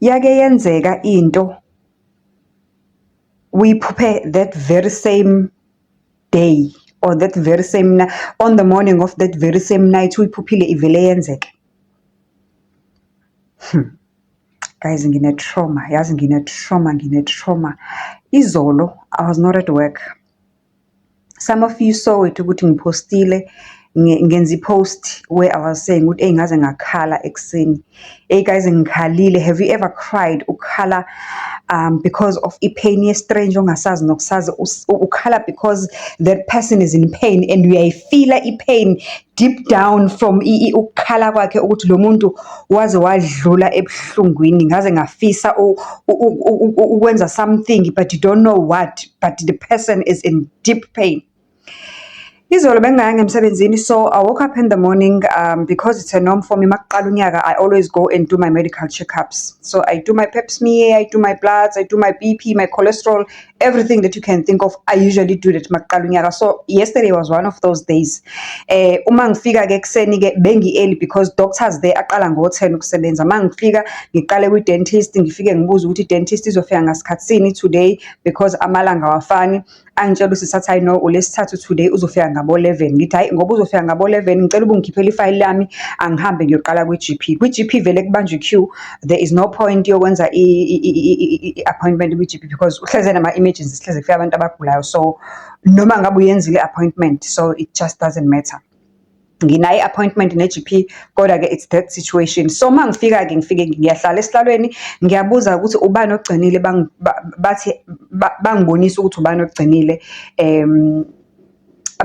Yake yenzeka into uyiphuphe that very same day or that very same on the morning of that very same night uyiphuphile, ivele yenzeke? Guys, ngine-trauma, yazi ngine-trauma, ngine-trauma. Izolo, I was not at work. Some of you saw it ukuthi ngiphostile, ngenza i-post where I was saying ukuthi eyi, ngaze ngakhala ekuseni. Eyi guys, ngikhalile. Have you ever cried, ukhala because of i-pain ye-stranger ongasazi nokusazi, ukhala because that person is in pain and uyayifila i-pain deep down from ukukhala kwakhe, ukuthi lo muntu waze wadlula ebuhlungwini, ngaze ngafisa ukwenza something, but you don't know what, but the person is in deep pain? Izolo bengingayanga emsebenzini, so I woke up in the morning because it's a norm for me. Makuqala unyaka, I always go and do my medical checkups. So I do my pap smear, I do my bloods, I do my BP, my cholesterol, everything that you can think of. I usually do that makuqala unyaka. So yesterday was one of those days. Uma ngifika ke ekuseni ke, bengi early because doctors there aqala ngo-10 ukusebenza. Uma ngifika, ngiqale kwi-dentist, ngifike ngibuze ukuthi i-dentist izofika ngasikhathi sini today, because amalanga awafani. Angitshela usisi, athi, "Hayi no, uLesithathu today, uzofika ngabo-11." Ngithi, "Hhayi, ngoba uzofika ngabo-11, ngicela ubungikhiphele ifayili lami, angihambe ngiyoqala kwi-GP." Kwi-GP vele kubanjwa i-queue, there is no point yokwenza i-appointment kwi-GP because uhleze nama-emergencies, hleze kufika abantu abagulayo. So noma ngabe uyenzile i-appointment, so it just doesn't matter. Nginayo i-appointment ne-GP, kodwa-ke it's that situation. So uma ngifika-ke, ngifike ngiyahlala esihlalweni, ngiyabuza ukuthi ubani ogcinile, bathi bangibonisa ukuthi ubani ogcinile.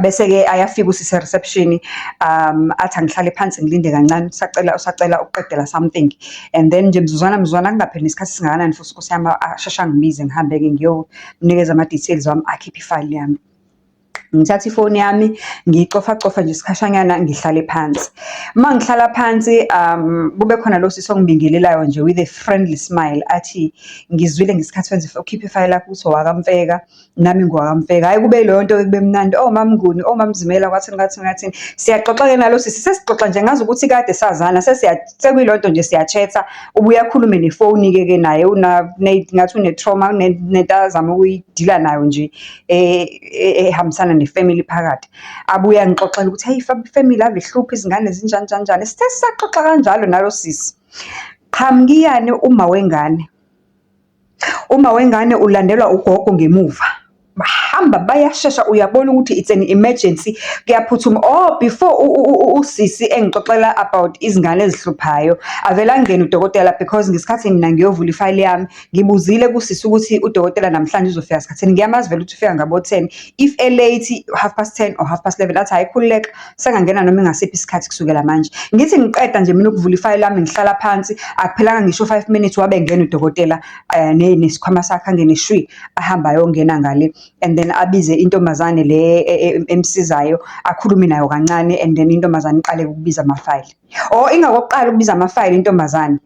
Bese-ke ayafika usisi e-reception, athi angihlale phansi, ngilinde kancane, usacela ukuqedela something. And then nje mzuzwana mzuzwana, kungapheli nesikhathi esingakanani futhi, Nkosi yami, asheshe angibize, ngihambe-ke ngiyomnikeza ama-details wami, akhiphe ifayili yami. Ngithathe ifoni yami, ngiyicofacofa nje isikhashanyana, ngihlale phansi. Uma ngihlala phansi, kube khona lo sisi ongibingelelayo nje with a friendly smile, athi, "Ngizwile ngesikhathi wenza ukhipha ifayili lakho ukuthi owakaMfeka, nami ngowakaMfeka." Hhayi, kube yileyo nto-ke, kube mnandi, oh MaMnguni, oh MaMzimela, kwathini kwathini kwathini. Siyaxoxa-ke nalo sisi, sesixoxa nje ngazi ukuthi kade sazana, sekuyilonto nje siya-chat-a, ubuye akhulume nefoni-ke ke naye, ngathi une-trauma, kunento azama ukuyi-deal-a nayo nje ehambisana ne-family phakathi. Abuye angixoxele ukuthi, "Hey, family ave ihlupha, izingane zinjani njani njani." Sithe sisaxoxa kanjalo nalo sisi, qhamukiyane uma wengane. Uma wengane ulandelwa ugogo ngemuva. Bahamba bayashesha, uyabona ukuthi it's an emergency, kuyaphuthuma. Oh, before usisi engixoxela about izingane ezihluphayo, avele angene udokotela, because ngesikhathi mina ngiyovula ifayili yami, ngibuzile kusisi ukuthi udokotela namhlanje uzofika sikhathini. Ngiyamazi vele ukuthi ufika ngabo-10. If e-late, 10:30 or 11:30. Athi, "Hhayi, khululeka, sengangena noma ingasiphi isikhathi kusukela manje." Ngithi ngiqeda nje mina ukuvula ifayili lami, ngihlala phansi, akuphelanga ngisho 5 minutes, wabe engena udokotela nesikhwama sakhe, angene shwi, ahambe ayongena ngale, and then abize intombazane le emsizayo, akhulume nayo kancane, and then intombazane iqale ukubiza amafayili. Or ingakokuqala ukubiza amafayili intombazane.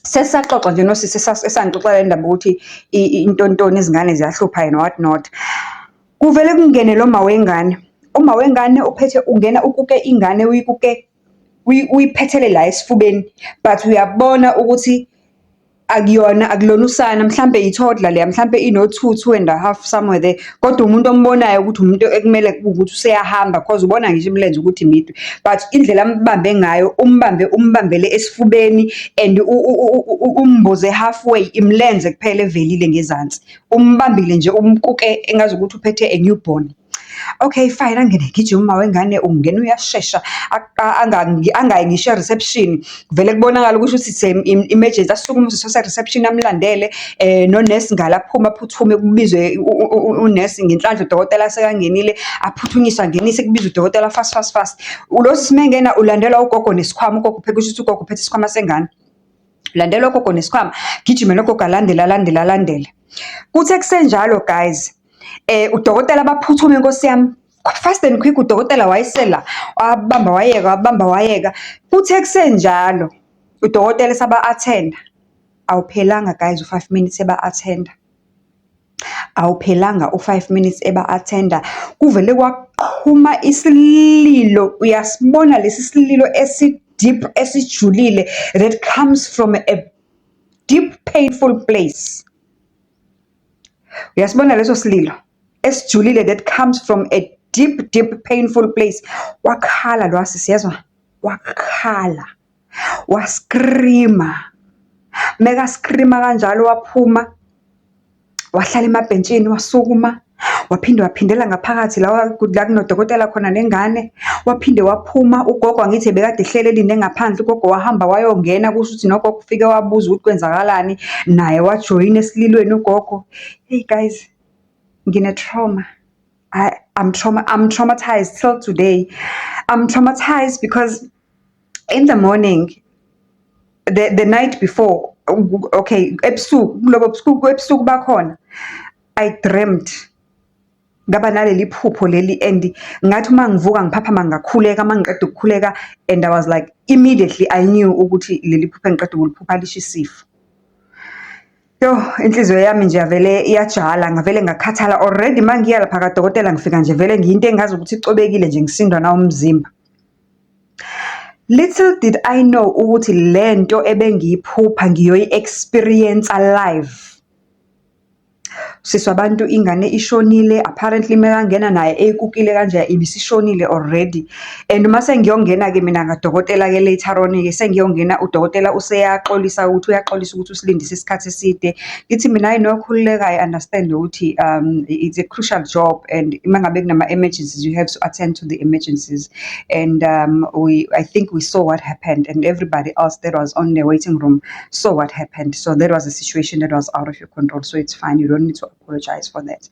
Sesisaxoxa nje nosisi, esangixoxela le ndaba ukuthi intontoni, izingane ziyahlupha and what not. Kuvele kungene lo ma wengane. Uma wengane uphethe, ungena ukuke ingane, uyikuke, uyiphethele la esifubeni, but uyabona ukuthi akuyona, akulona usana, mhlampe i-toddler leya, mhlampe ino-2, 2.5, somewhere there. Kodwa umuntu ombonayo ukuthi umuntu ekumele kuwukuthi useyahamba, cause ubona ngisho imilenze ukuthi mide. But indlela ambambe ngayo, umbambe, umbambele esifubeni and umboze halfway, imilenze kuphela evelile ngezansi. Umbambile nje, umkuke engazukuthi uphethe a newborn. Okay, fine, angene gijima uma wengane, ungena uyashesha, angayi ngisho e-reception, kuvele kubonakale kusho ukuthi it's emergency. Asukume usisi wase-reception amlandele, nonesi ngale aphume aphuthume, kubizwe unesi. Ngenhlanhla udokotela sekangenile, aphuthunyiswe, angenise, kubizwe udokotela fast fast fast. Lo sisi mengena ulandelwa ugogo nesikhwama, ugogo kusho ukuthi ugogo uphethe isikhwama sengane. Ulandelwa ugogo nesikhwama, gijime nogogo, alandele alandele alandele. Kuthe kusenjalo guys, udokotela baphuthume, Nkosi yami, fast and quick, udokotela wayesela, wabamba wayeka, wabamba wayeka. Kuthe kusenjalo, udokotela esaba-attend-a, awuphelanga guys u-5 minutes eba-attend-a. Awuphelanga u-5 minutes eba-attend-a, kuvele kwaqhuma isililo, uyasibona lesi sililo esi-deep, esijulile, that comes from a deep painful place. Uyasibona leso sililo esijulile that comes from a deep, deep painful place. Wakhala lo sisi, yezwa, wakhala, wa-scream-a. Meka-scream-a kanjalo waphuma, wahlala emabhentshini, wasukuma, waphinde waphindela ngaphakathi la la kunodokotela khona nengane, waphinde waphuma. Ugogo angithi ebekade ehleli elinde ngaphandle, ugogo wahamba wayongena, kusho ukuthi nogogo ufike wabuza ukuthi kwenzakalani, naye wajoyina esililweni ugogo. Hey guys, ngine-trauma. I'm traumatized till today. I'm traumatized because in the morning, the night before, okay, ebusuku, kulobo busuku, ebusuku bakhona, I dreamt. Ngaba naleli phupho leli and ngathi uma ngivuka ngiphaphama ngakhuleka, uma ngiqeda ukukhuleka and I was like, immediately I knew ukuthi leli phupho engiqeda ukuliphupha lisho isifo. Yoh, inhliziyo yami nje yavele iyajala, ngavele ngakhathala already. Uma ngiya lapha kadokotela ngifika nje vele ngiyinto engazi ukuthi icobekile nje, ngisindwa nawumzimba. Little did I know ukuthi lento ebengiyiphupha ngiyoyi-experience-a live. Sisi wabantu, ingane ishonile, apparently mekangena naye eyikukile kanje ibisishonile already. And uma sengiyongena-ke mina kadokotela-ke later on-ke, sengiyongena udokotela useyaxolisa ukuthi uyaxolisa ukuthi usilindise isikhathi eside. Ngithi mina, hhayi no, khululeka, I understand ukuthi it's a crucial job and uma ngabe kunama-emergencies, you have to attend to the emergencies. And we I think we saw what happened and everybody else that was on the waiting room saw what happened. So that was a situation that was out of your control. So it's fine, you don't need to apologize for that.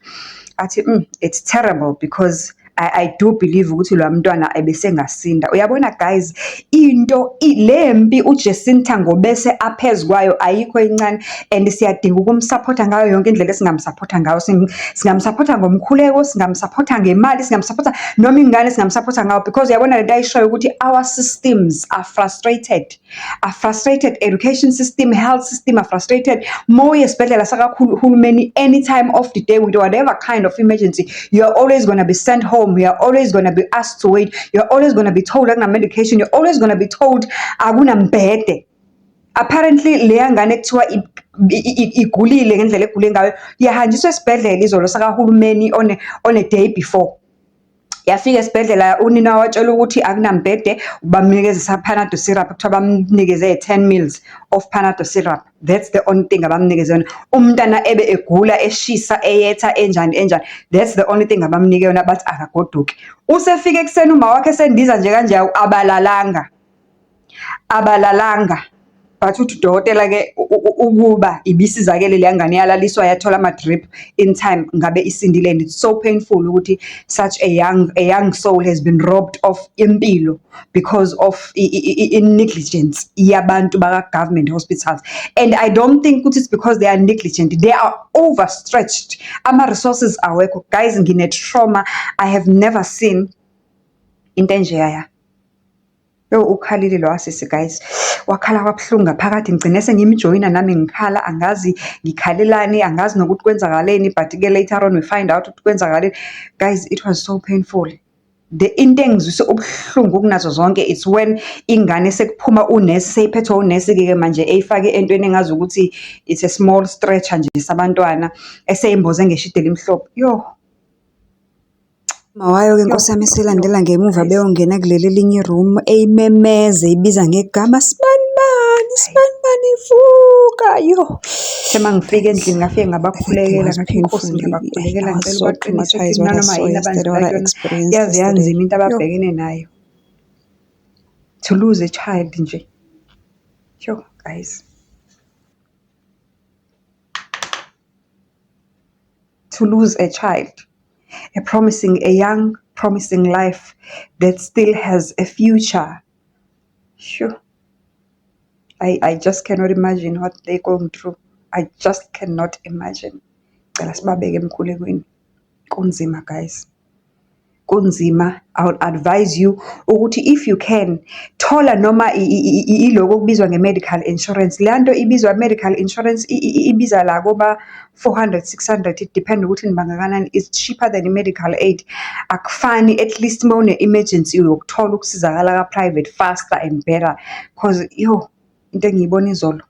Athi, it's terrible because I do believe ukuthi lo mntwana ebesengasinda. Uyabona guys, into lempi uJacinta Ngobese aphezu kwayo ayikho incane and siyadinga ukumsupporta ngayo yonke indlela esingamsupporta ngayo. Singamsupporta ngomkhuleko, singamsupporta ngemali, singamsupporta noma ingane singamsupporta ngayo because uyabona lento ayishoyo ukuthi our systems are frustrated. Are frustrated, education system, health system are frustrated. Mawuya esibhedlela sakahulumeni any time of the day with whatever kind of emergency, you are always gonna be sent home. You are always gonna be asked to wait. You're always gonna be told akuna medication. You're always gonna be told akunambhede. Apparently leya ngane kuthiwa igulile ngendlela egule ngayo, yahanjiswa esibhedlela izolo sakahulumeni on a day before. Yafika esibhedlela, unina watshela ukuthi akunambhede, bamnikeza Panado syrup, kuthiwa bamnikeze 10 mils of Panado syrup. That's the only thing abamnikeze yona. Umntana ebe egula, eshisa, eyetha, enjani enjani. That's the only thing abamnike yona, bathi akagoduke. Usefike ekuseni uma wakhe esendiza nje kanje, abalalanga. Abalalanga. But uthi udokotela-ke ukuba ibisizakele leya ngane, yalaliswa, yathola ama-drip in time, ngabe isindile. And it's so painful ukuthi such a young soul has been robbed of impilo because of i-negligence yabantu baka-government hospitals. And I don't think ukuthi it's because they are negligent, they are overstretched. Ama-resources awekho. Guys, ngine-trauma. I have never seen into enjeyaya. Yo, ukhalile lo sisi guys, wakhala kabuhlungu ngaphakathi, ngigcine sengimjoyina nami ngikhala, angazi ngikhalelani, angazi nokuthi kwenzakaleni, but-ke later on we find out ukuthi kwenzakaleni. Guys, it was so painful. The into engizwise ubuhlungu kunazo zonke, it's when ingane sekuphuma unesi, seyiphethwe unesi-ke manje, eyifake entweni engazi ukuthi it's a small stretcher nje sabantwana, eseyimboze ngeshidi elimhlophe. Yo. Mawayo-ke nkosi yami eselandela ngemuva beyongena kuleli elinye i-room, eyimemeza eyibiza ngegama, "Sibanibani, sibanibani, vuka!" Yo. Uma ngifika endlini ngafike ngabakhulekela, ngathi, "Nkosi, ngiyabakhulekela, ngicela ubaqinise nanoma yini abandlula kuyona." Yaze yanzima into ababhekene nayo. To lose a child nje. Yo, guys. To lose a child. A young, promising life that still has a future. Sure. I just cannot imagine what they're going through. I just cannot imagine. Cela sibabeke emkhulekweni. Kunzima guys. Kunzima. I would advise you ukuthi if you can, thola noma iloko okubizwa nge-medical insurance. Leya nto ibizwa medical insurance ibiza la koba 400, 600, it depend ukuthi nibangakanani. It's cheaper than i-medical aid. Akufani, at least uma une-emergency uyokuthola ukusizakala ka-private faster and better. 'Cause yo, into engiyibona izolo.